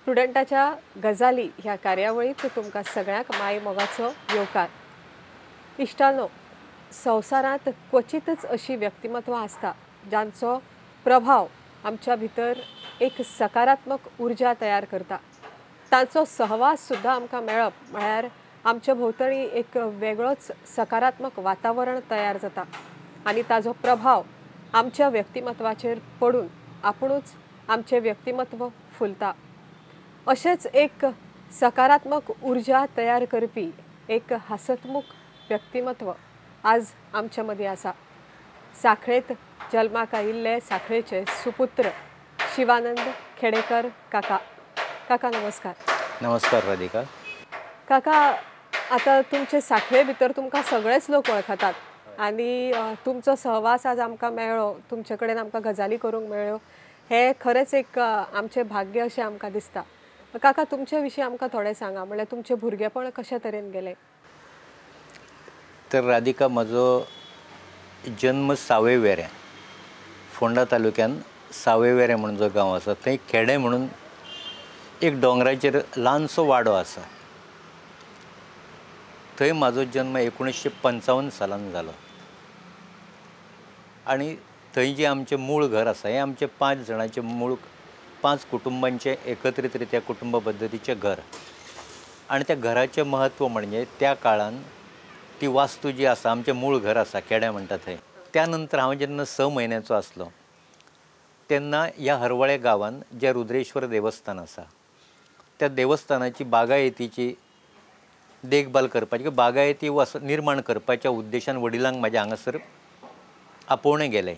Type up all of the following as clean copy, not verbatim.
प्रुडंटाच्या गजाली ह्या कार्यावळीत तुमकां सगळ्यांक माय मोगाचो येवकार। इश्टानो, संवसारांत क्वचितच अशी व्यक्तिमत्वां आसता जांचो प्रभाव आमच्या भितर एक सकारात्मक ऊर्जा तयार करता। तांचो सहवास सुद्दां आमकां मेळप म्हळ्यार आमच्या भोंवतणी एक वेगळोच सकारात्मक वातावरण तयार जाता आनी ताजो प्रभाव आमच्या व्यक्तिमत्वाचेर पडून आपुणूच आमचें व्यक्तिमत्व फुलता। अशेंच एक सकारात्मक ऊर्जा तयार करपी एक हासतमुख व्यक्तिमत्व आज आमच्या मदीं आसा। साखळेंत जल्माक आयिल्ले साखळेचे सुपुत्र शिवानंद खेडेकर काका। काका नमस्कार। नमस्कार राधिका। काका, आतां तुमचे साखळे भितर तुमकां सगळेच लोक वळखतात आनी तुमचो सहवास आज आमकां मेळ्ळो, तुमचे कडेन आमकां गजाली करूंक मेळ्ळ्यो, हें खरेंच एक आमचें भाग्य अशें आमकां दिसता। काका, तुमचे विशीं आमकां थोडें सांगा, म्हणल्यार तुमचें भुरगेपण कशे तरेन गेलें? तर राधिका, म्हजो जन्म सावयवेरें, फोंडा तालुक्यान सावयवेरें म्हणून जो गांव आसा थंय खेडें म्हणून एक दोंगराचेर ल्हानसो वाडो आसा, थंय म्हाजो जन्म 1955 सालान जालो। आनी थंय जें आमचें मूळ घर आसा हें आमचें 5 जाणांचें मूळ, 5 कुटुंबांचें एकत्रीत रित्या कुटुंब पद्दतीचें घर। आनी त्या घराचें म्हत्व म्हणजे त्या काळान ती वास्तू जी आसा, आमचें मूळ घर आसा खेडें म्हणटा थंय। त्या नंतर हांव जेन्ना 6 म्हयन्याचो आसलो तेन्ना ह्या हरवळे गांवान जें रुद्रेश्वर देवस्थान आसा त्या देवस्थानाची बागायतीची देखभाल करपाची, बागायती वस निर्माण करपाच्या उद्देशान वडिलांक म्हाज्या हांगासर आपोवणें गेलें।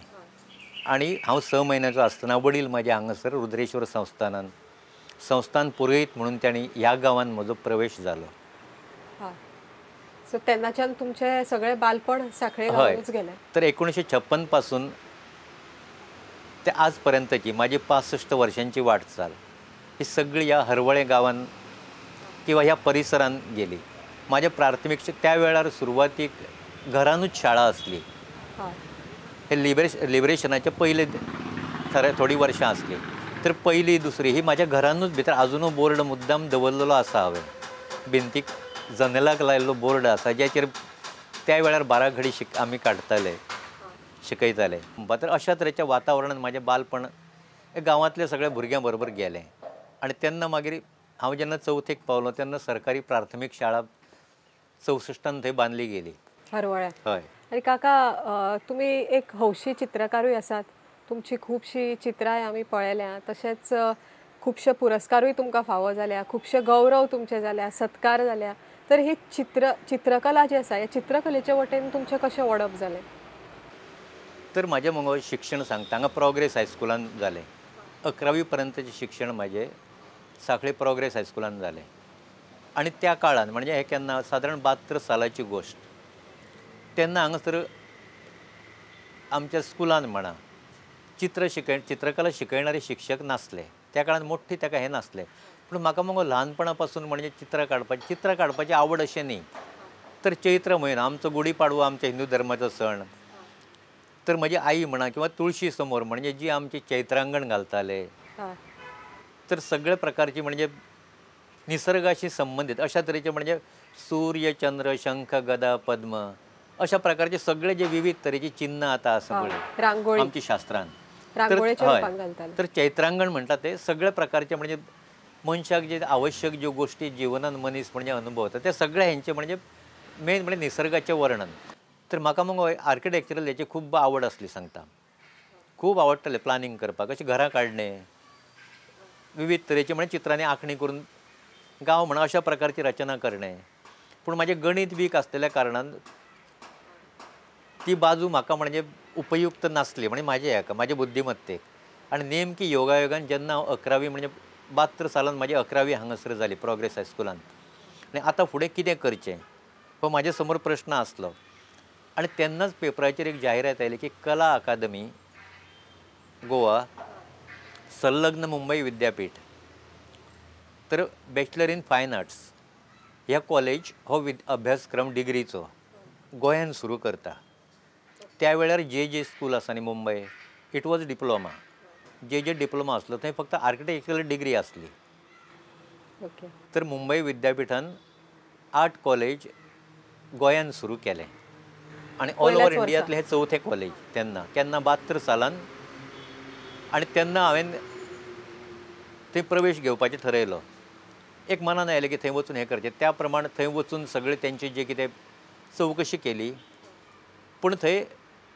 आनी हांव 6 म्हयन्याचो आसतना वडील म्हाज्या हांगासर रुद्रेश्वर संस्थानान संस्थान पुरोहीत म्हणून तांणी ह्या गांवान म्हजो प्रवेश जालो। सो तेन्नाच्यान तुमचें सगळें बालपण साखळे गांवांतूच गेलें? तर 1956 पासून ते आज पर्यंतची माझी 65 वर्षांची वाटचाल ही सगळी ह्या हरवळे गांवान किंवा ह्या परिसरान गेली। माझ्या प्राथमिक त्या वेळार सुरवातीक घरानूच शाळा आसली। हे लिबरेशनाच्या पयले थोडी वर्षां आसली, तर पयली दुसरी ही माझ्या घरानूच भितर आजुनूय बोर्ड मुद्दाम दवरलेलो आसा। हांवें भिंतीक जनेलाक लायिल्लो बोर्ड आसा ज्याचेर त्या वेळार 12 घडी आमी काडटाले, शिकयताले। तर अशा तरेच्या वातावरणान म्हाजें बालपण गांवांतल्या सगळ्या भुरग्यां बरोबर गेलें। आनी तेन्ना मागीर हांव जेन्ना चवथेक पावलो तेन्ना सरकारी प्राथमीक शाळा 64 थंय बांदली गेली हरवळ्या। हय। आनी काका, तुमी एक हौशी चित्रकारूय आसात, तुमची खुबशीं चित्रांय आमी पळयल्या, तशेंच खुबशे पुरस्कारूय तुमकां फावो जाल्या, खुबशे गौरव तुमचे जाल्या, सत्कार जाल्या। तर ही चित्रकला जी आसा, ह्या चित्रकलेचे वटेन तुमचें कशें वडप जालें? तर म्हाजें मुगो शिक्षण सांगता, हांगा प्रोग्रेस हायस्कुलान जालें। 11वी पर्यंतचें शिक्षण म्हाजें साखळे प्रोग्रेस हायस्कुलान जालें। आनी त्या काळान म्हणजे हें केन्ना सादारण 72 सालाची गोश्ट, तेन्ना हांगासर आमच्या स्कुलान म्हणा चित्रकला शिकयणारे शिक्षक नासले। त्या काळान मोठी ताका हें नासलें, पूण म्हाका मुगो ल्हानपणा पासून म्हणजे चित्रां काडपाची आवड अशें न्ही। तर चैत्र म्हयनो आमचो गुडी पाडवो आमच्या हिंदू धर्माचो सण, तर म्हजी आई म्हणा किंवा तुळशी समोर म्हणजे जी आमची चैत्रांगण घालताले, तर सगळे प्रकारची म्हणजे निसर्गाशी संबंधित अशा तरेचे म्हणजे सूर्य, चंद्र, शंख, गदा, पद्म अशा प्रकारचे सगळे जे विविध तरेची चिन्ह आतां आसा पळय आमची शास्त्रान, तर चैत्रांगण म्हणटा ते सगळे प्रकारचे म्हणजे मनशाक जे आवश्यक ज्यो गोश्टी जिवनान मनीस म्हणजे अनुभवता ते सगळे हेंचे म्हणजे मेन म्हणजे निसर्गाचें वर्णन। तर म्हाका मुगो आर्किटेक्चरल हेची खूब आवड आसली सांगता, खूब आवडटालें प्लानिंग करपाक, अशें घरां काडणें, विविध तरेचे म्हणजे चित्रांनी आंखणी करून गांव म्हणा अशा प्रकारची रचना करणे। पूण म्हाजें गणीत वीक आसलेल्या कारणान ती बाजू म्हाका म्हणजे उपयुक्त नासली, म्हणजे म्हाजे हेका म्हाजे बुद्धिमत्तेक। आनी नेमकी योगायोगान जेन्ना हांव 11वी म्हणजे 72 सालान म्हाजी 11वी हांगासर जाली प्रोग्रेस हायस्कुलान, आनी आतां फुडें कितें करचें हो म्हाजे समोर प्रश्न आसलो। आनी तेन्नाच पेपराचेर एक जाहिरात आयली की कला अकादमी गोवा संलग्न मुंबई विद्यापीठ, तर बॅचलर इन फायन आर्ट्स ह्या कॉलेज हो अभ्यासक्रम डिग्रीचो गोंयान सुरू करता। त्या वेळार जे जे स्कूल आसा न्ही Mumbai, it was diploma, J J diploma आसलो थंय फक्त आर्किटेक्चरल डिग्री आसली। ओके. तर मुंबय विद्यापिठान आर्ट कॉलेज गोंयान सुरू केलें आनी ऑल ओवर इंडियांतलें हें चवथें कॉलेज तेन्ना, केन्ना 72 सालान. आनी तेन्ना हांवें थंय प्रवेश घेवपाचें थरयलो. एक मनान आयलें की थंय वचून हें करचें, त्या प्रमाण थंय वचून सगळें तेंची जे कितें चवकशी केली. पूण थंय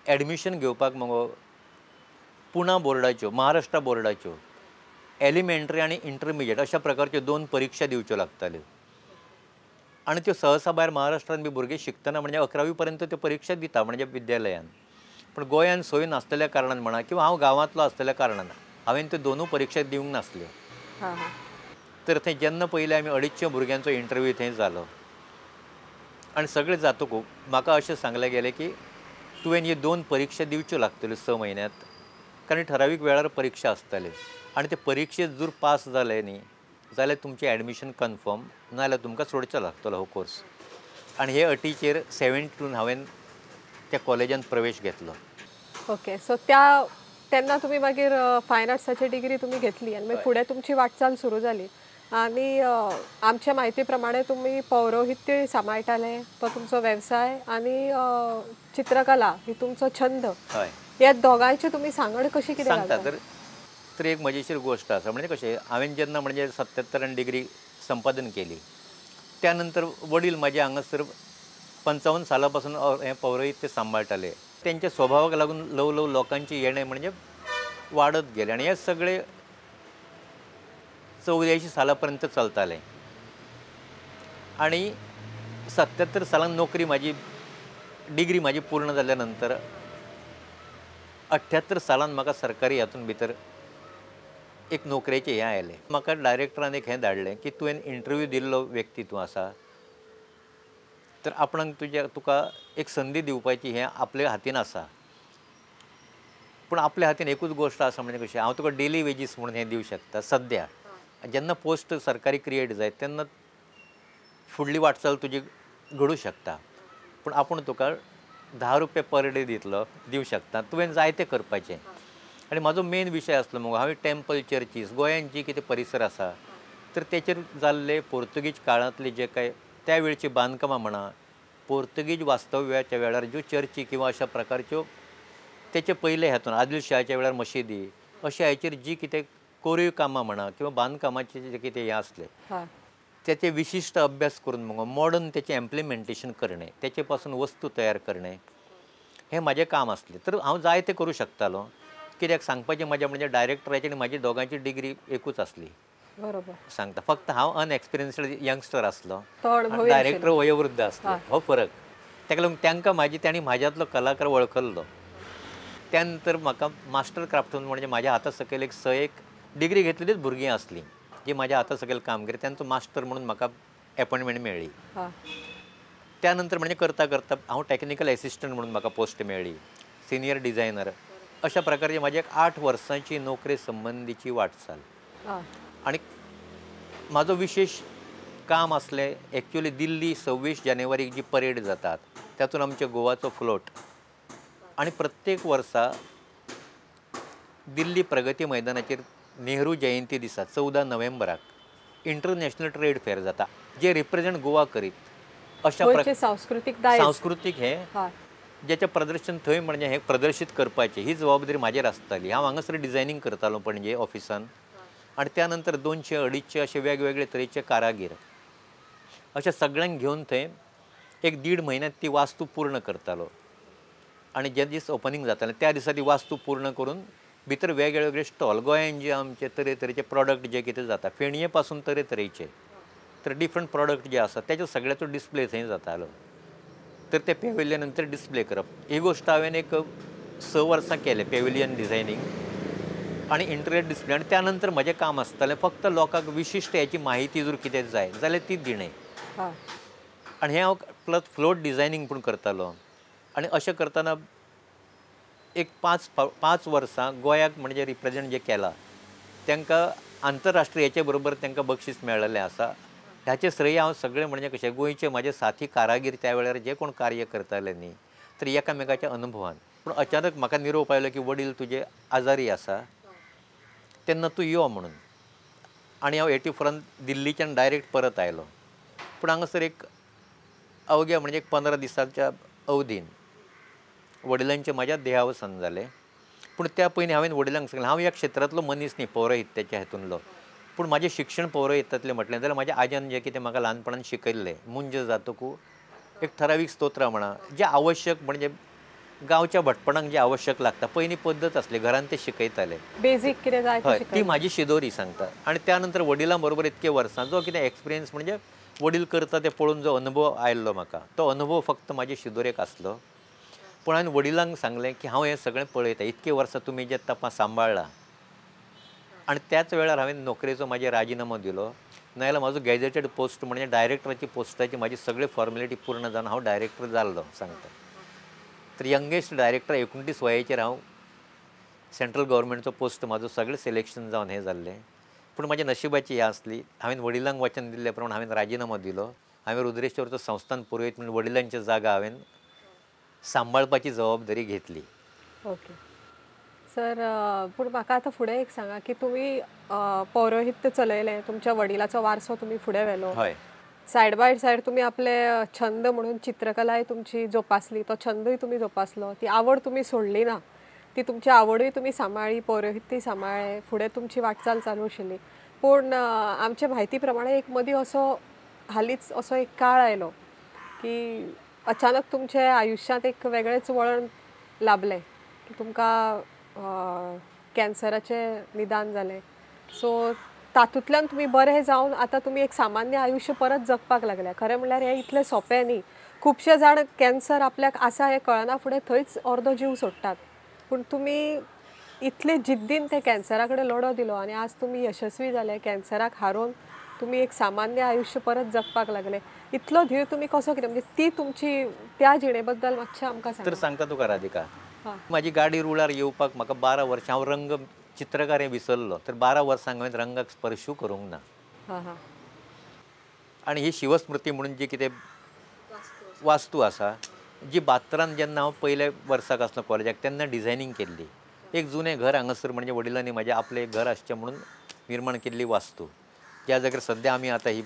एडमिशन घेवपाक मगो पुना बोर्डाच्यो, महाराष्ट्र बोर्डाच्यो एलिमेंट्री आनी इंटरमिजिएट अशा प्रकारच्यो 2 परिक्षा दिवच्यो लागताल्यो. आनी त्यो सहसा भायर महाराष्ट्रान बी भुरगे शिकतना म्हणजे 11वी पर्यंत त्यो परिक्षा दिता म्हणजे विद्यालयान. पूण गोंयान सोय नासलेल्या कारणान म्हणा किंवा हांव गांवांतलो आसलेल्या कारणान हांवें त्यो दोनूय परिक्षा दिवंक नासल्यो. तर थंय जेन्ना पयलीं आमी 250 भुरग्यांचो इंटरव्यू थंय जालो आनी सगळें जातकूच म्हाका अशें सांगलें गेलें की तुवें ह्यो 2 परिक्षा दिवच्यो लागतल्यो 6 म्हयन्यांत, कारण ठरावीक वेळार परिक्षा आसताल्यो आनी ते परिक्षेत जर पास जाले न्ही जाल्यार तुमचें एडमिशन कन्फर्म, नाजाल्यार तुमकां सोडचो लागतलो हो कोर्स. आनी हे अटीचेर 72 हांवें त्या कॉलेजान प्रवेश घेतलो. ओके. सो त्या तेन्ना तुमी मागीर फायन आर्ट्साची डिग्री तुमी घेतली आनी मागीर फुडें तुमची वाटचाल सुरू जाली. आनी आमच्या म्हायती प्रमाणे तुमी पौरोहित्य सांबाळटाले, तो तुमचो वेवसाय, आनी चित्रकला ही तुमचो छंद. ह्या दोगांयची तुमी सांगड कशी कितें सांगता? तर एक मजेशीर गोश्ट आसा म्हणजे कशें, हांवें जेन्ना म्हणजे 77 डिग्री संपादन केली त्या नंतर वडील म्हाजे हांगासर 55 साला पासून हें पौरोहित्य सांबाळटाले. तेंच्या स्वभावाक लागून ल्हव ल्हव लोकांचें येणें म्हणजे वाडत गेलें आनी हें सगळें 84 साला पर्यंत चलतालें. आनी 77 सालान नोकरी म्हाजी, डिग्री म्हाजी पूर्ण जाल्या नंतर 78 सालान म्हाका सरकारी हातून भितर एक नोकरेचें हें आयलें. म्हाका डायरेक्टरान एक हें धाडलें की तुवें इंटरव्यू दिल्लो व्यक्ती तूं आसा, तर आपणाक तुज्या तुका एक संदी दिवपाची हें आपल्या हातीन आसा. पूण आपल्या हातीन एकूच गोश्ट आसा म्हणजे कशें, हांव तुका डेली वेजीस म्हणून हें दिवं शकता सद्या. जेन्ना पोस्ट सरकारी क्रिएट जायत तेन्ना फुडली वाटचाल तुजी घडूं शकता, पूण आपूण तुका 10 रुपये पर डे दितलो, दिवं शकता, तुवें जायतें करपाचें. आनी म्हाजो मेन विशय आसलो मुगो, हांवें टेम्पल चर्चीस गोंयांत जी कितें परिसर आसा तर तेचेर जाल्ले पोर्तुगीज काळांतले जे कांय त्या वेळची बांदकामां म्हणा, पोर्तुगीज वास्तव्याच्या वेळार ज्यो चर्ची किंवा अशा प्रकारच्यो तेचे पयले हातून आदिलशहाच्या वेळार मशिदी अशा हाचेर जी कितें कोरीव कामां म्हणा किंवा बांदकामाचें जें कितें हें आसलें तेचे विशिश्ट अभ्यास करून मुगो मॉडर्न तेचें इम्प्लिमेंटेशन करणें, तेचे पासून वस्तू तयार करणें हें म्हाजें काम आसलें. तर हांव जायतें करूं शकतालो, कित्याक सांगपाचें म्हाजें म्हणजे डायरेक्टराची आनी म्हाजी दोगांची डिग्री एकूच आसली. बरोबर सांगता, फक्त हांव अनएक्सपिरियन्स्ड यंगस्टर आसलो, डायरेक्टर वयोवृद्ध आसलो, हो फरक. ताका लागून तांकां म्हाजी तांणी म्हाज्यांतलो कलाकार वळखल्लो. त्या नंतर म्हाका मास्टर क्राफ्ट म्हणजे म्हाज्या हाता सकयल एक 6 डिग्री घेतलेलीच भुरगीं आसलीं जी म्हाज्या हाता सकयल काम करी, तांचो मास्टर म्हणून म्हाका एपॉयंटमेंट मेळ्ळी. त्या नंतर म्हणजे करता करता हांव टॅक्निकल एसिस्टंट म्हणून म्हाका पोस्ट मेळ्ळी, सिनियर डिझायनर, अशा प्रकारची म्हाजी एक 8 वर्सांची नोकरे संबंदीची वाटचाल. आनी म्हाजो विशेश काम आसलें एक्चुअली दिल्ली 26 जानेवारीक जी परेड जातात तातूंत आमच्या गोवाचो फ्लोट, आनी प्रत्येक वर्सा दिल्ली प्रगती मैदानाचेर नेहरू जयंती दिसा 14 नोव्हेंबराक इंटरनॅशनल ट्रेड फेअर जाता, जे रिप्रेझेंट गोवा करीत अशा प्रकार सांस्कृतीक सांस्कृतीक हें ज्याचें प्रदर्शन थंय म्हणजे हें प्रदर्शीत करपाचें ही जबाबदारी म्हाजेर आसताली. हांव हांगासर डिझायनींग करतालो पणजे ऑफिसान, आनी त्या नंतर 200-250 अशे वेगवेगळे तरेचे कारागीर अशे सगळ्यांक घेवन थंय एक 1.5 म्हयन्यांत ती वास्तू पूर्ण करतालो. आनी जे दीस ओपनींग जातालें त्या दिसा ती वास्तू पूर्ण करून भितर वेगळे वेगळे स्टॉल गोंयांत जे आमचे तरेतरेचे प्रॉडक्ट जे कितें जाता फेणये पासून तरेतरेचे तर डिफरंट प्रॉडक्ट जे आसा तेजो सगळ्याचो डिस्प्ले थंय जातालो. तर ते पेविलियन नंतर डिस्प्ले करप ही गोश्ट हांवें एक 6 वर्सां केलें, पेविलियन डिझायनींग आनी इंटरनेट डिस्प्ले. आनी त्या नंतर म्हजें काम आसतालें फक्त लोकांक विशिश्ट हेची म्हायती जर कितें जाय जाल्यार ती दिणें. आनी हें हांव प्लस फ्लोट डिझायनींग पूण करतालो. आनी अशें करतना एक 5 वर्सां गोंयाक म्हणजे रिप्रेजेंट जें केलां तांकां आंतरराष्ट्रीयाचे बरोबर तांकां बक्षीस मेळिल्लें आसा. हाचें श्रेय हांव सगळें म्हणजे कशें गोंयचे म्हाजे साथी कारागीर त्या वेळार जे कोण कार्य करताले न्ही तर एकामेकाच्या अनुभवान. पूण अचानक म्हाका निरोप आयलो की वडील तुजे आजारी आसा तेन्ना तूं यो म्हणून. आनी हांव 84 दिल्लीच्यान डायरेक्ट परत आयलो. पूण हांगासर एक अवघ्या म्हणजे एक 15 दिसांच्या अवधीन वडिलांचें म्हाज्या देहावसान जालें. पूण त्या पयलीं हांवें वडिलांक सांगलें हांव ह्या क्षेत्रांतलो मनीस न्ही पौरोहित्याच्या हेतूनलो, पूण म्हाजें शिक्षण पौरोहित्यांतलें म्हटलें जाल्यार म्हाज्या आज्यान जें कितें म्हाका ल्हानपणान शिकयल्लें मुंज जातकू एक ठरावीक स्तोत्रां म्हणा जें आवश्यक म्हणजे गांवच्या भटपणाक जें आवश्यक लागता पयलीं पद्दत आसली घरान ते शिकयताले बेजीक कितें जाय हय ती म्हाजी शिदोरी सांगता. आनी त्या नंतर वडिलां बरोबर इतके वर्सां जो कितें एक्सपिरियन्स म्हणजे वडील करता ते पळोवन जो अनुभव आयिल्लो म्हाका तो अनुभव फक्त म्हाजे शिदोरेक आसलो. पूण हांवें वडिलांक सांगलें की हांव हें सगळें पळयता इतके वर्सां तुमी जें तपां सांबाळ्ळां. आनी त्याच वेळार हांवें नोकरेचो म्हाजे राजिनामो दिलो, नाजाल्यार म्हाजो गॅजेटेड पोस्ट म्हणजे डायरेक्टराची पोस्टाची म्हाजी सगळी फॉर्मेलिटी पूर्ण जावन हांव डायरेक्टर जाल्लो सांगता. तर यंगेस्ट डायरेक्टर 29 वयाचेर हांव सेंट्रल गव्हर्मेंटचो पोस्ट म्हाजो सगळें सिलेक्शन जावन हें जाल्लें. पूण म्हाज्या नशिबाची हें आसली हांवें वडिलांक वचन दिल्ले प्रमाण हांवें राजिनामो दिलो. हांवें रुद्रेश्वरचो संस्थान पुरोहीत म्हणून वडिलांची जागा हांवें सांबाळपाची जबाबदारी घेतली. ओके सर, पूण म्हाका आतां फुडें एक सांगा की तुमी पौरोहित्य चलयलें, तुमच्या वडिलाचो वारसो तुमी फुडें व्हेलो, हय सायड बाय सायड तुमी आपले छंद म्हणून चित्रकलाय तुमची जोपासली, तो छंदूय तुमी जोपासलो, ती आवड तुमी सोडली ना, ती तुमची आवडूय तुमी सांबाळ्ळी, पौरोहित्य सांबाळ्ळें, फुडें तुमची वाटचाल चालू आशिल्ली. पूण आमचे म्हायती प्रमाणे एक मदीं असो हालींच असो एक काळ आयलो की अचानक तुमच्या आयुष्यांत एक वेगळेंच वळण लाभलें की तुमकां कॅन्सराचें निदान जालें. सो तातूंतल्यान तुमी बरें जावन आतां तुमी एक सामान्य आयुश्य परत जगपाक लागल्या. खरें म्हणल्यार हें इतलें सोंपें न्ही. खुबशे जाण कॅन्सर आपल्याक आसा हें कळना फुडें थंयच अर्दो जीव सोडटात, पूण तुमी इतले जिद्दीन ते कॅन्सरा कडेन लढो दिलो आनी आज तुमी यशस्वी जाले. कॅन्सराक हारोवन तुमी एक सामान्य आयुश्य परत जगपाक लागले. इतलो धीर तुमी कसो कितें म्हणजे ती तुमची त्या जिणे बद्दल मातशें आमकां तर सांगता तुका राधिका. म्हाजी गाडी रुळार येवपाक म्हाका 12 वर्सां, हांव रंग चित्रकार हें विसरलो, तर 12 वर्सांक हांवें रंगाक स्पर्शू करूंक ना. आनी ही शिवस्मृती म्हणून जी कितें वास्तू आसा जी 72 जेन्ना हांव पयल्या वर्साक आसलो कॉलेजाक तेन्ना डिझायनींग केल्ली. एक जुनें घर हांगासर म्हणजे वडिलांनी म्हाजें आपलें घर आसचें म्हणून निर्माण केल्ली वास्तू ज्या जाग्यार सद्या आमी आतां ही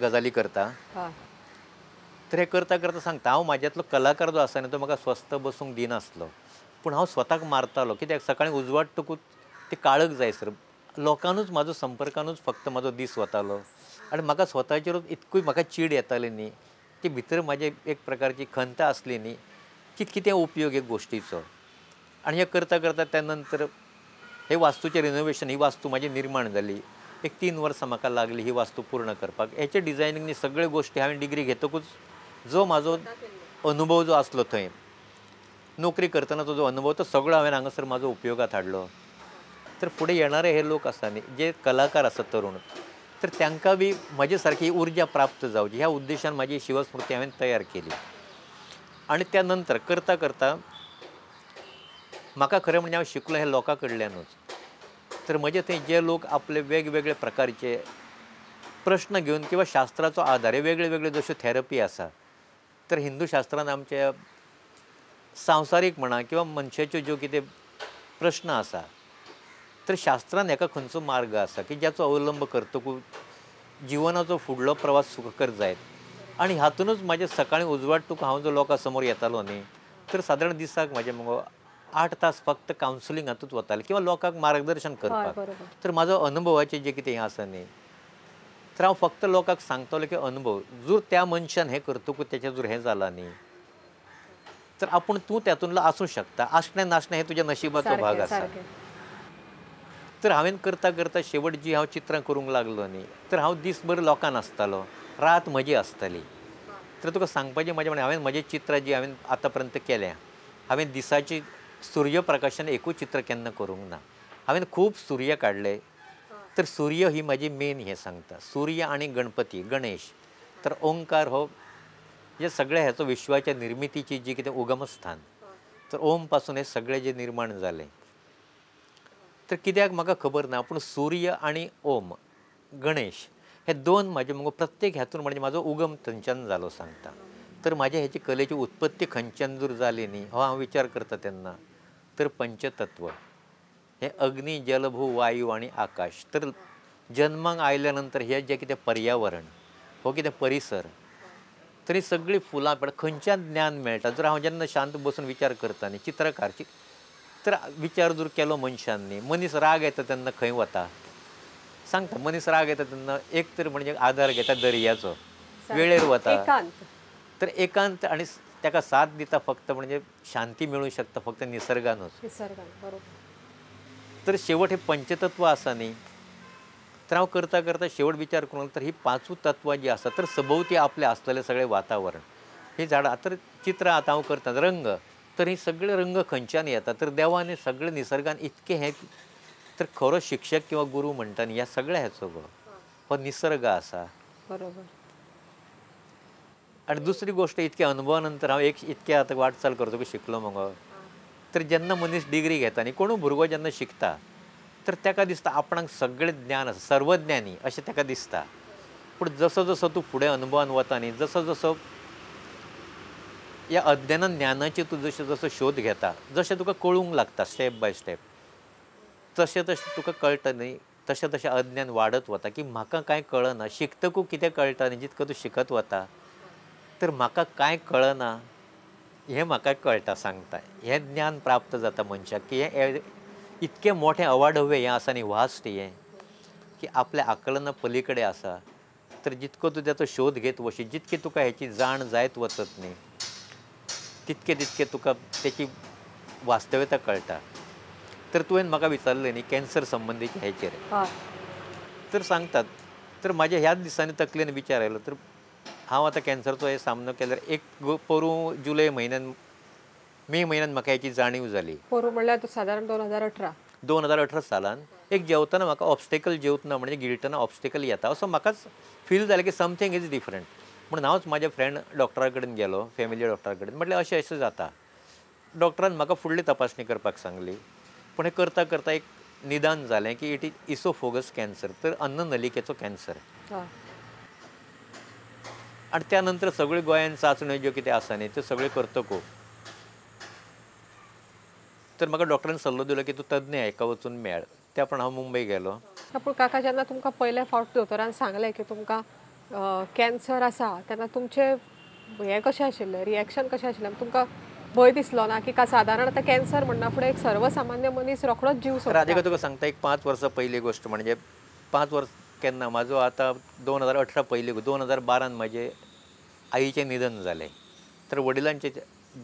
गजाली करता. तर हें करता करता सांगता हांव म्हाज्यांतलो कलाकार जो आसा न्ही तो म्हाका स्वस्थ बसूंक दिनासलो, पूण हांव स्वताक मारतालो कित्याक सकाळीं उजवाडटकूच ती काळख जायसर लोकांनूच म्हाजो संपर्कानूच फक्त म्हाजो दीस वतालो आनी म्हाका स्वताचेरूच इतकूय म्हाका चीड येताली न्ही की भितर म्हाजे एक प्रकारची खंत आसली न्ही की कितें उपयोग एक गोश्टीचो. आनी हें करता करता त्या नंतर हे वास्तूचें रिनोवेशन ही वास्तू म्हाजी निर्माण जाली. एक 3 वर्सां म्हाका लागली ही वास्तू पूर्ण करपाक. हेचे डिझायनींग सगळ्यो गोश्टी हांवें डिग्री घेतकूच जो म्हाजो अनुभव जो आसलो थंय नोकरी करतना तो जो अनुभव तो सगळो हांवें हांगासर म्हाजो उपयोगात हाडलो. तर फुडें येणारे हे लोक आसा न्ही जे कलाकार आसा तरुण, तर तांकां बी म्हजे सारकी उर्जा प्राप्त जावची ह्या उद्देशान म्हाजी शिवस्मृती हांवें तयार केली. आनी त्या नंतर करता करता म्हाका खरें म्हणजे हांव शिकलो हें लोकां कडल्यानूच. तर म्हजे थंय जे लोक आपले वेगवेगळे प्रकारचे प्रश्न घेवन किंवा शास्त्राचो आदार हे वेगळे वेगळे जश्यो थेरपी आसा, तर हिंदू शास्त्रान आमच्या संवसारीक म्हणा किंवा मनशाच्यो ज्यो कितें प्रश्न आसा तर शास्त्रान हेका खंयचो मार्ग आसा की ज्याचो अवलंब करतकूच जिवनाचो फुडलो प्रवास सुखकर जायत. आनी हातूनच म्हाजें सकाळीं उजवाडटकूच हांव जो लोकां समोर येतालो न्ही तर सादारण दिसाक म्हाजें मुगो 8 तास फक्त कावन्सिलींग हातूंत वतालें किंवा लोकांक मार्गदर्शन करपाक. तर म्हाजो अनुभवाचें जें कितें हें आसा न्ही तर हांव फक्त लोकांक सांगतलो की अनुभव जर त्या मनशान हें करतकूच तेचें जर हें जालां न्ही तर आपूण तूं तातूंतलो आसूं शकता, आसणें नासणें हें तुज्या नशिबाचो भाग आसा. तर हांवें करता करता शेवट जी हांव चित्रां करूंक लागलो न्ही तर हांव दीसभर लोकांक आसतालो, रात म्हजी आसताली. तर तुका सांगपाचें म्हाजें म्हणजे हांवें म्हजें चित्रां जी हांवें आतां पर्यंत केल्या हांवें दिसाची सूर्यप्रकाशान एकूच चित्र केन्ना करूंक ना. हांवें खूब सूर्य काडले, तर सूर्य ही म्हाजी मेन हें सांगता, सूर्य आनी गणपती गणेश. तर ओंकार हो जे सगळे ह्याचो विश्वाच्या निर्मितीची जी कितें उगमस्थान, तर ओम पासून हे सगळे जे निर्माण जालें. तर कित्याक म्हाका खबर ना पूण सूर्य आनी ओम गणेश हे दोन म्हाजे मुगो प्रत्येक हातून म्हणजे म्हाजो उगम थंयच्यान जालो सांगता. तर म्हाजे हेची कलेची उत्पत्ती खंयच्यान जर जाली न्ही हो हांव विचार करता तेन्ना तर पंचतत्व हे अग्नी जल भू वायू आनी आकाश. तर जन्माक आयल्या नंतर हे जें कितें पर्यावरण हो कितें परिसर तरी सगळीं फुलां पेडां खंयच्यान ज्ञान मेळटा. जर हांव जेन्ना शांत बसून विचार करता न्ही चित्रकार तर विचार जर केलो मनशान न्ही मनीस राग येता तेन्ना खंय वता सांगता. मनीस राग येता तेन्ना एक तर म्हणजे आदार घेता दर्याचो, वेळेर वता एकांत, तर एकांत आनी ताका साथ दिता फक्त म्हणजे शांती मेळूं शकता फक्त निसर्गानूच. निसर्गान बरोबर. तर शेवट हे पंचतत्व आसा न्ही तर हांव करता करता शेवट विचार करूंक तर ही पांचूय तत्वां जी आसा तर सभोवती आपलें आसलेलें सगळें वातावरण ही झाडां तर चित्रां आतां हांव करता रंग तर ही सगळे रंग खंयच्यान येता तर देवान सगळे निसर्गान इतकें हें तर खरो शिक्षक किंवा गुरू म्हणटा न्ही ह्या सगळ्या हेचो गो हो निसर्ग आसा. बरोबर. आनी दुसरी गोश्ट इतक्या अनुभवा नंतर हांव एक इतके आतां वाटचाल करतकूच शिकलो मगो तर जेन्ना मनीस डिग्री घेता न्ही कोणूय भुरगो जेन्ना शिकता तर ताका दिसता आपणाक सगळें ज्ञान आसा सर्वज्ञानी अशें ताका दिसता. पूण जसो जसो तूं फुडें अनुभवान वता न्ही जसो जसो ह्या अज्ञानान ज्ञानाचे तूं जशें जसो शोध घेता जशें तुका कळूंक लागता स्टेप बाय स्टेप तशें तशें तुका कळटा न्ही तशें तशें अज्ञान वाडत वता की म्हाका कांय कळना. शिकतकूच कितें कळटा न्ही जितको तूं शिकत वता तर म्हाका कांय कळना हें म्हाका कळटा सांगता. हें ज्ञान प्राप्त जाता मनशाक की हें इतकें मोठें अवाढव्य हें आसा न्ही वास्ट हें की आपल्या आकलना पलीकडे आसा. तर जितको तूं ताचो शोध घेत वशी जितकी तुका हेची जाण जायत वचत न्ही तितके तितके तुका तेची वास्तव्यता कळटा. तर तुवें म्हाका विचारलें न्ही कॅन्सर संबंदीचे हेचेर तर सांगतात तर म्हाज्या ह्याच दिसांनी तकलेन विचार आयलो तर हांव आतां कॅन्सरचो हे सामनो केल्यार एक पोरूं जुलय म्हयन्यान मे म्हयन्यान म्हाका हेची जाणीव जाली. पोरूं म्हणल्यार सादारण 2018 2018 सालान एक जेवतना म्हाका ऑब्स्टेकल जेवतना म्हणजे गिळटना ऑब्स्टेकल येता असो म्हाकाच फील जालें की समथींग is different. म्हणून हांवच म्हाज्या फ्रेंड डॉक्टरा कडेन गेलो फॅमिली डॉक्टरा कडेन म्हटलें अशें अशें जाता. डॉक्टरान म्हाका फुडली तपासणी करपाक सांगली पूण हें करता करता एक निदान जालें की it is oesophagus cancer तर अन्ननलिकेचो कॅन्सर. आनी त्या नंतर सगळ्यो गोंयान चांचण्यो ज्यो कितें आसा न्ही त्यो सगळ्यो करतकूच तर म्हाका डॉक्टरान सल्लो दिलो की तूं तज्ञ हाका वचून मेळ. त्या प्रमाण हांव मुंबय गेलो. पूण काका जेन्ना तुमकां पयले फावट दोतोरान सांगलें की तुमकां कॅन्सर आसा तेन्ना तुमचें हें कशें आशिल्लें रिएक्शन कशें आशिल्लें? तुमकां भंय दिसलो ना की का सादारण आतां कॅन्सर म्हणना फुडें एक सर्वसामान्य मनीस रोखडोच जीव सोडटा? राधिका तुका सांगता एक 5 वर्सां पयली गोश्ट म्हणजे 5 वर्स केन्ना म्हाजो आतां 2018 पयली 2012 म्हाजे आईचें निधन जालें. तर वडिलांचें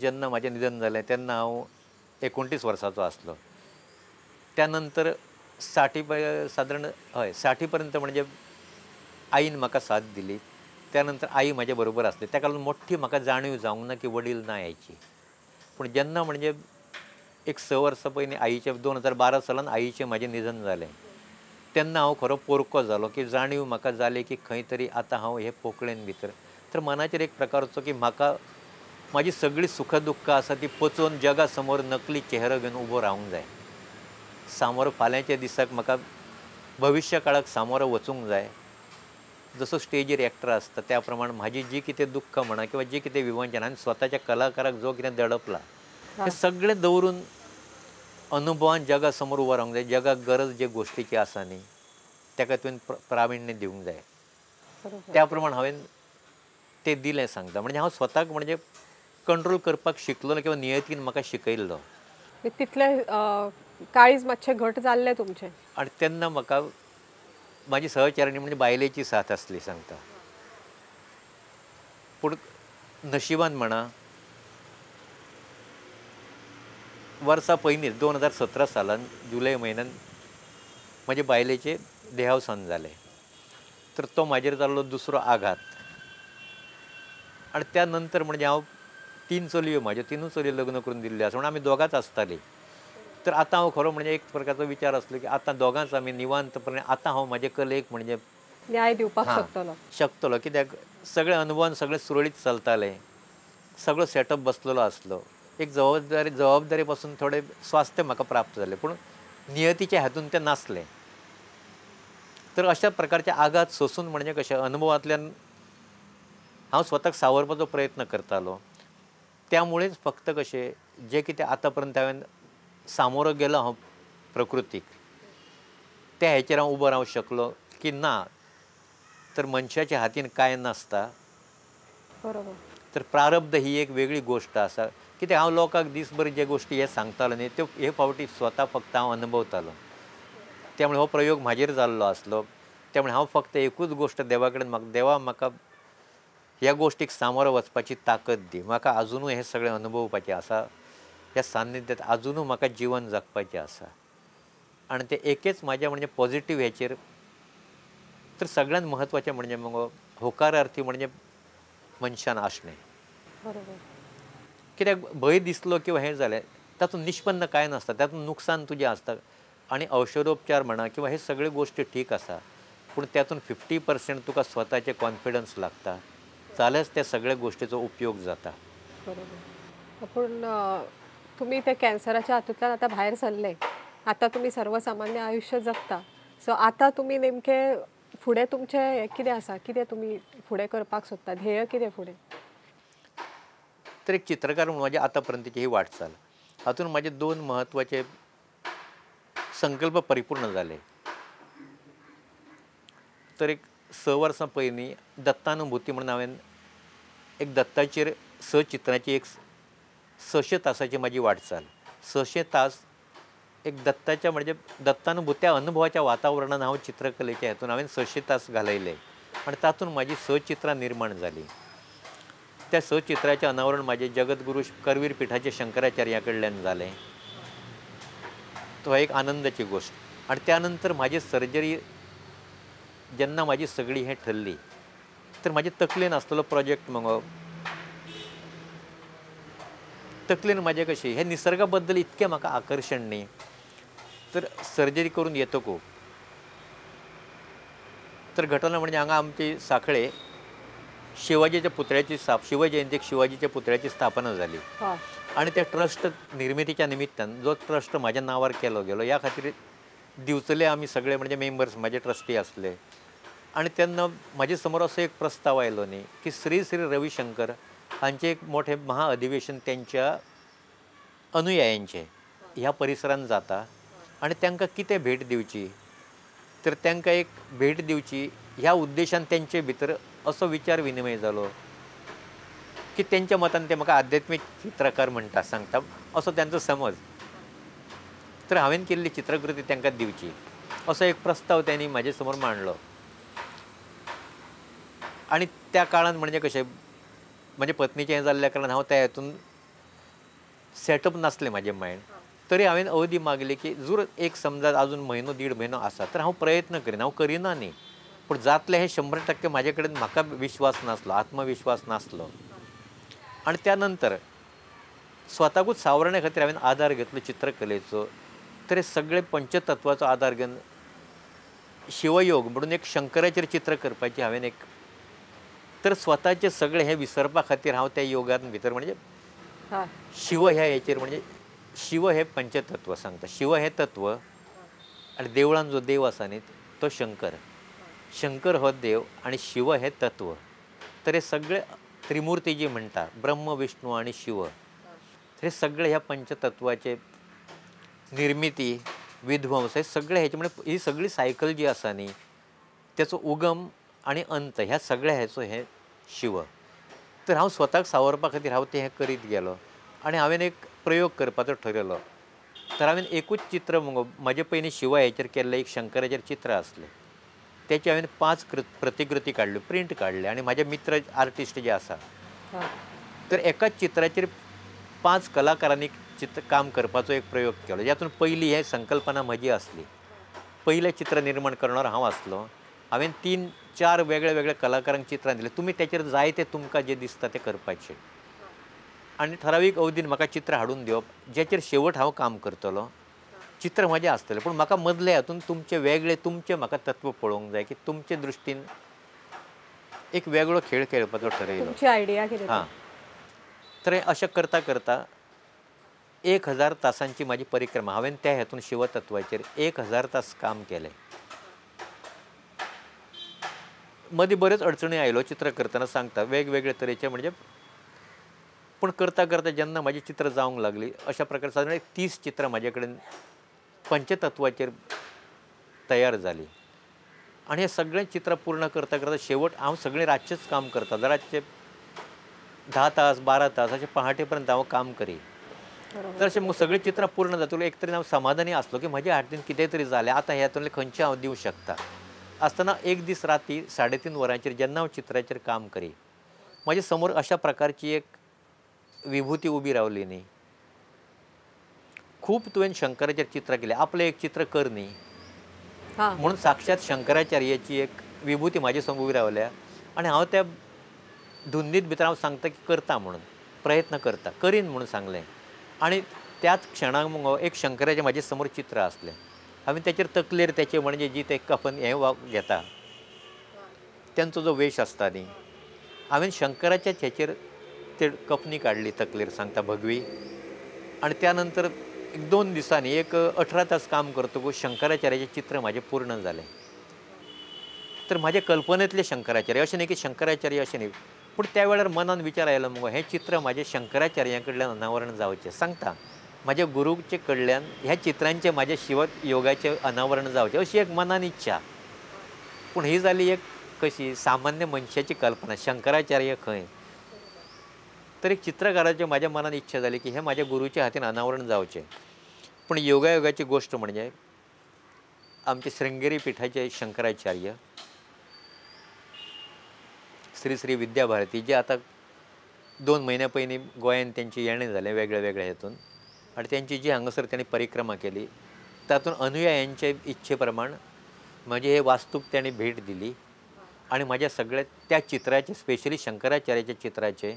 जेन्ना म्हाजें निधन जालें तेन्ना हांव 29 वर्सांचो आसलो. त्या नंतर 60 सादारण हय 60 पर्यंत म्हणजे आईन म्हाका साथ दिली. त्या नंतर आई म्हाजे बरोबर आसली ताका लागून मोठी म्हाका जाणीव जावंक ना की वडील ना यायची. पूण जेन्ना म्हणजे एक 6 वर्सां पयलीं आईचें 2012 सालान आईचें म्हाजें निधन जालें तेन्ना हांव खरो पोरको जालो की जाणीव म्हाका जाली की खंय तरी आतां हांव हे पोकळेन भितर तर मनाचेर एक प्रकारचो की म्हाका म्हाजी सगळीं सुख दुख्खां आसा ती पचोवन जगा समोर नकली चेहरो घेवन उबो रावंक जाय. सामोर फाल्यांच्या दिसाक म्हाका भविश्य काळाक सामोरो वचूंक जाय. जसो स्टेजीर एक्टर आसता त्या प्रमाण म्हाजी जी कितें दुख्खां म्हणा किंवा जी कितें विवंचना आनी स्वताच्या कलाकाराक जो कितें दडपला हें सगळें दवरून अनुभवान जगा समोर उबो रावंक जाय. जगाक गरज जे गोश्टीची आसा न्ही ताका तुवें प्राविण्य दिवंक जाय. त्या प्रमाण हांवें तें दिलें सांगता. म्हणजे हांव स्वताक म्हणजे कंट्रोल करपाक शिकलो ना किंवा नियतीन म्हाका शिकयल्लो तितलें काळीज मातशें घट जाल्लें तुमचें. आनी तेन्ना म्हाका म्हाजी सहचारिणी म्हणजे बायलेची साथ आसली सांगता. पूण नशिबान म्हणा वर्सां पयलींच 2017 सालान जुलय म्हयन्यान म्हजे बायलेचें देहावसान जालें. तर तो म्हाजेर जाल्लो दुसरो आघात. आनी त्या नंतर म्हणजे हांव 3 चलयो म्हाज्यो 3 चलयो लग्न करून दिल्ल्यो आसा म्हणून आमी दोगांच आसतालीं. तर आतां हांव खरो म्हणजे एक प्रकारचो विचार आसलो की आतां दोगांच आमी निवांतपणे आतां हांव म्हाजे कलेक म्हणजे न्याय दिवपाक शकतलो शकतलो कित्याक सगळे अनुभवान सगळें सुरळीत चलतालें सगळो सेटअप बसलेलो आसलो. एक जबाबदारी पासून थोडें स्वास्थ्य म्हाका प्राप्त जालें पूण नियतीच्या हातून तें नासलें. तर अशा प्रकारचे आघात सोसून म्हणजे कशें अनुभवांतल्यान हांव स्वताक सावरपाचो प्रयत्न करतालो. त्यामुळेच फक्त कशें जें कितें आतां पर्यंत हांवें सामोरो गेलो हांव प्रकृतीक त्या हेचेर हांव उबो रावंक शकलो की ना तर मनशाच्या हातीन कांय नासता. बरोबर. तर प्रारब्ध ही एक वेगळी गोष्ट आसा. कित्याक हांव लोकांक दीसभर जे गोष्टी हे सांगतालो न्ही त्यो हे फावटी स्वता फक्त हांव अनुभवतालो. त्यामुळे हो प्रयोग म्हाजेर जाल्लो आसलो. त्यामुळे हांव फक्त एकूच गोष्ट देवा कडेन म्हाका देवा म्हाका ह्या गोष्टीक सामोरो वचपाची ताकद दी, म्हाका आजुनूय हें सगळें अनुभवपाचें आसा, ह्या सान्निध्यांत आजुनूय म्हाका जिवन जगपाचें आसा. आनी तें एकेच म्हाज्या म्हणजे पॉझिटीव हेचेर तर सगळ्यांत म्हत्वाचें म्हणजे मगो होकारार्थी म्हणजे मनशान आसणें. बरोबर. कित्याक भंय दिसलो किंवा हें जालें तातूंत निष्पन्न कांय नासता, तातूंत नुकसान तुजें आसता. आनी औषधोपचार म्हणा किंवा हे सगळे गोष्टी ठीक आसा पूण त्यातून 50% तुका स्वताचें कॉन्फिडन्स लागता जाल्यारच त्या सगळ्या गोष्टीचो उपयोग जाता. बरोबर. पूण तुमी त्या कॅन्सराच्या हातूंतल्यान आतां भायर सरले, आतां तुमी सर्वसामान्य आयुश्य जगता, सो आतां तुमी नेमके फुडें तुमचें हें कितें आसा, कितें तुमी फुडें करपाक सोदता, ध्येय कितें फुडें? तर एक चित्रकार म्हणून म्हाजी आतां पर्यंतची ही वाटचाल हातूंत म्हाजे दोन म्हत्वाचे संकल्प परिपूर्ण जाले. तर एक 6 वर्सां पयलीं दत्तानुभूती म्हणून हांवें एक दत्ताचेर 6 चित्रांची एक 600 तासाची म्हाजी वाटचाल. 600 तास एक दत्ताच्या म्हणजे दत्तानुभूत्या अनुभवाच्या वातावरणान हांव चित्रकलेच्या हेतून हांवें 600 तास घालयले आनी तातूंत म्हाजी 6 चित्रां निर्माण जालीं. त्या 6 चित्राचें अनावरण म्हाजे जगद्गुरू करवीर पिठाचे शंकराचार्या कडल्यान जालें. तो एक आनंदाची गोष्ट. आनी त्या नंतर म्हाजी सर्जरी जेन्ना म्हाजी सगळी हें ठरली तर म्हाजे तकलेन आसलेलो प्रोजेक्ट मगो तकलेन म्हाजे कशें हे निसर्गा बद्दल इतकें म्हाका आकर्शण न्ही. तर सर्जरी करून येतकू तर घटना म्हणजे हांगा आमची सांखळे शिवाजीच्या पुतळ्याची शिवजयंतीक शिवाजीच्या पुतळ्याची स्थापना जाली आनी त्या ट्रस्ट निर्मितीच्या निमित्तान जो ट्रस्ट म्हाज्या नांवार केलो गेलो ह्या खातीर दिवचले आमी सगळे म्हणजे मेंबर्स म्हाजे ट्रस्टी आसले. आनी तेन्ना म्हाजे समोर असो एक प्रस्ताव आयलो न्ही की श्री श्री रविशंकर हांचें एक मोठें महाअधिवेशन तेंच्या अनुयायांचें ह्या परिसरांत जाता आनी तांकां कितें भेट दिवची तर तांकां एक भेट दिवची ह्या उद्देशान तेंचे भितर असो विचार विनिमय जालो की तेंच्या मतान ते म्हाका आध्यात्मीक चित्रकार म्हणटा सांगता असो तेंचो समज. तर हांवें केल्ली चित्रकृती तांकां दिवची असो एक प्रस्ताव त्यांनी म्हाजे समोर मांडलो. आनी त्या काळान म्हणजे कशें म्हजे पत्नीचें हें जाल्ल्या कारणान हांव त्या हेतून सेटअप नासलें म्हाजें मायंड. तरी हांवें अवधी मागली की जर एक समजा अजून म्हयनो 1.5 म्हयनो आसा तर हांव प्रयत्न करीन, हांव करिना न्ही पूण जातलें हें 100% म्हाजे कडेन म्हाका विश्वास नासलो, आत्मविश्वास नासलो. आनी त्या नंतर स्वताकूच सावरणे खातीर हांवें आदार घेतलो चित्रकलेचो. तर हे सगळे पंचतत्वाचो आदार घेवन शिवयोग म्हणून एक शंकराचेर चित्र करपाची हांवें एक तर स्वताचे सगळे हे विसरपा खातीर हांव त्या योगान भितर म्हणजे शिव ह्या हेचेर म्हणजे शिव हे पंचतत्व सांगता, शिव हें तत्व आनी देवळान जो देव आसा न्ही तो शंकर, शंकर हो देव आनी शिव हें तत्व. तर हे सगळे त्रिमुर्ती जी म्हणटा ब्रह्म विष्णू आनी शिव हे सगळे ह्या पंचतत्वाचे निर्मिती विध्वंस हे सगळे हेचे म्हणजे ही सगळी सायकल जी आसा न्ही तेचो उगम आनी अंत ह्या सगळ्या हेचो हें शिव. तर हांव स्वताक सावरपा खातीर हांव तें हें करीत गेलो आनी हांवें एक प्रयोग करपाचो ठरयलो. तर हांवें एकूच चित्र मगो म्हाजे पयलीं शिवा हेचेर केल्लें एक शंकराचेर चित्र आसलें तेचे हांवें 5 प्रतिकृती काडल्यो, प्रिंट काडले आनी म्हाजे मित्र आर्टिस्ट जे आसा तर एकाच चित्राचेर 5 कलाकारांनी चित्र काम करपाचो एक प्रयोग केलो. ज्यातून पयली हे संकल्पना म्हजी आसली, पयलें चित्र निर्माण करणार हांव आसलो. हांवें 3-4 वेगळे वेगळे कलाकारांक चित्रां दिलें, तुमी तेचेर जाय तें तुमकां जें दिसता तें करपाचें आनी ठरावीक अवधीन म्हाका चित्र हाडून दिवप जेचेर शेवट हांव काम करतलो. चित्र म्हजें आसतलें पूण म्हाका मदले हातून तुमचें वेगळें तुमचें म्हाका तत्व पळोवंक जाय की तुमचे दृश्टीन एक वेगळो खेळ खेळपाचो ठरयलो. तुमची आयडिया कितें? हां, तर अशें करता करता 1000 तासांची म्हाजी परिक्रमा हांवें त्या हेतून शिवतत्वाचेर 1000 तास काम केलें. मदीं बऱ्योच अडचणी आयल्यो चित्र करतना सांगता वेगवेगळे तरेचे म्हणजे पूण करता करता जेन्ना म्हाजी चित्र जावंक लागली अशा प्रकारे सादारण 30 चित्रां म्हाजे कडेन पंचतत्वाचेर तयार जाली. आनी हें सगळें चित्र पूर्ण करता करता शेवट हांव सगळें रातचेंच काम करता, रातचें 10 तास 12 तास अशें पहाटे पर्यंत हांव काम करी। तर अशें मग सगळीं चित्रां पूर्ण जातली एक तरेन हांव समाधानी आसलो की म्हज्या हातीन कितें तरी जालें, आतां ह्यातूंतलें खंयचें हांव दिवं शकता। आसतना एक दीस राती 3:30 वरांचेर जेन्ना हांव चित्राचेर काम करी म्हजे समोर अशा प्रकारची एक विभूती उबी रावली न्ही। खूब तुवें शंकराचेर चित्र केलें, आपलें एक चित्र कर न्ही म्हणून साक्षात शंकराचार्याची एक विभूती म्हाजे समोर उबी रावल्या आनी हांव त्या धुंदीत भितर हांव सांगता की करता म्हणून, प्रयत्न करता, करीन म्हणून सांगलें। आनी त्याच क्षणाक मुगो एक शंकराचें म्हाजे समोर चित्र आसलें, हांवें तेचेर तकलेर तेचें म्हणजे जी ते कफन हें घेता तेंचो जो वेश आसता न्ही, हांवें शंकराच्याच हेचेर ते कफनी काडली तकलेर सांगता भगवी। आनी त्या नंतर एक 2 दिसांनी एक 18 तास काम करतकूच शंकराचार्याचें चित्र म्हाजें पूर्ण जालें। तर म्हाजे कल्पनेंतलें शंकराचार्य अशें न्ही की शंकराचार्य अशें न्ही, पूण त्या वेळार मनान विचार आयलो मुगो हें चित्र म्हाजें शंकराचार्या कडल्यान अनावरण जावचें, सांगता म्हाज्या गुरूचे कडल्यान ह्या चित्रांचें म्हाज्या शिव योगाचें अनावरण जावचें अशी एक मनान इच्छा। पूण ही जाली एक कशी सामान्य मनशाची कल्पना, शंकराचार्य खंय। तर एक चित्रकाराचे म्हाज्या मनान इच्छा जाली की हें म्हाज्या गुरूच्या हातीन अनावरण जावचें। पूण योगायोगाची गोश्ट म्हणजे आमचे शृंगेरी पिठाचे शंकराचार्य श्री श्री विद्याभारती जे आतां 2 म्हयन्या पयलीं गोंयांत तेंचें येणें जालें वेगळ्या वेगळ्या हेतून आनी तेंची जी हांगासर तांणी परिक्रमा केली तातूंत अनुयायांचे इच्छे प्रमाण म्हजे हे वास्तूक तांणी भेट दिली आनी म्हाज्या सगळ्या त्या चित्राचें स्पेशली शंकराचार्याच्या चित्राचें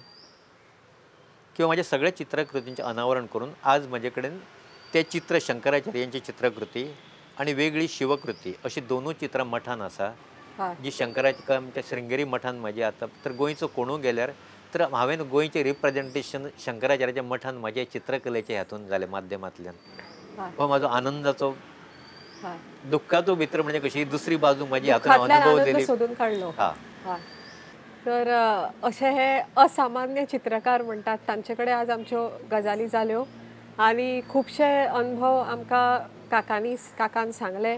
किंवा म्हाज्या सगळ्या चित्रकृतींचें अनावरण करून आज म्हजे कडेन तें चित्र शंकराचार्यांची चित्रकृती आनी वेगळी शिवकृती अशी दोनूय चित्रां मठान आसा जी शंकराच्या आमच्या शृंगेरी मठान म्हाजी आतां। तर गोंयचो कोणूय गेल्यार तर हांवें गोंयचें रिप्रेजेंटेशन शंकराचार्याच्या मठान म्हाज्या चित्रकलेच्या हातून जालें माध्यमांतल्यान। हो म्हाजो आनंदाचो दुःखाचो भितर म्हणजे कशी दुसरी बाजू म्हाजी हातून अनुभव दिली सोदून काडलो। तर अशे हे असामान्य चित्रकार म्हणटात तांचे कडेन आज आमच्यो गजाली जाल्यो आनी खुबशे अनुभव आमकां काकान सांगले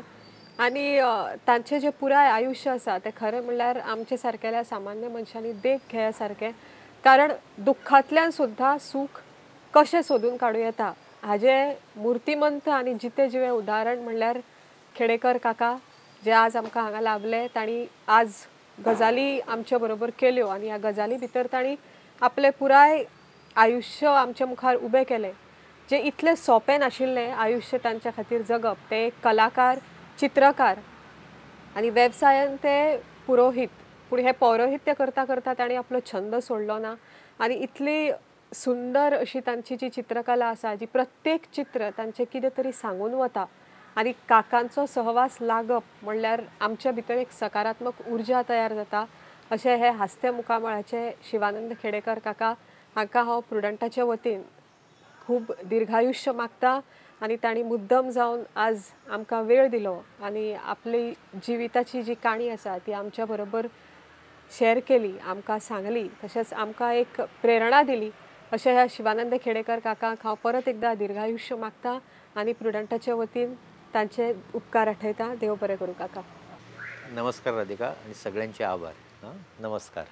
आनी तांचें जें पुराय आयुश्य आसा तें खरें म्हणल्यार आमचे सारकेल्या सामान्य मनशांनी देख घेया सारकें, कारण दुख्खांतल्यान सुद्दां सूख कशें सोदून काडूं येता हाजें मूर्तिमंत आनी जितें जिवें उदाहरण म्हणल्यार खेडेकर काका जे आज आमकां हांगा लाभले। तांणी आज गजाली आमचे बरोबर केल्यो आनी ह्या गजाली भितर तांणी आपलें पुराय आयुश्य आमच्या मुखार उबें केलें, जें इतलें सोंपें नाशिल्लें आयुश्य तांच्या खातीर जगप। ते एक कलाकार, चित्रकार आनी वेवसायान ते पुरोहीत, पूण हें पौरोहित्य करता करता तांणी आपलो छंद सोडलो ना आनी इतली सुंदर अशी तांची जी चित्रकला आसा, जी प्रत्येक चित्र तांचें कितें तरी सांगून वता आनी काकांचो सहवास लागप म्हणल्यार आमच्या भितर एक सकारात्मक उर्जा तयार जाता। अशें हे हास्ते मुखामळाचे शिवानंद खेडेकर काका हांकां हांव प्रुडंटाचे वतीन खूब दीर्घायुश्य मागता आनी तांणी मुद्दम जावन आज आमकां वेळ दिलो आनी आपली जिविताची जी काणी आसा ती आमच्या बरोबर शेअर केली, आमकां सांगली, तशेंच आमकां एक प्रेरणा दिली। अशें ह्या शिवानंद खेडेकर काकांक हांव परत एकदां दीर्घायुश्य मागता आनी प्रुडंटाचे वतीन तांचे उपकार आठयता। देव बरें करूं काका। नमस्कार राधिका आनी सगळ्यांचे आभार। नमस्कार।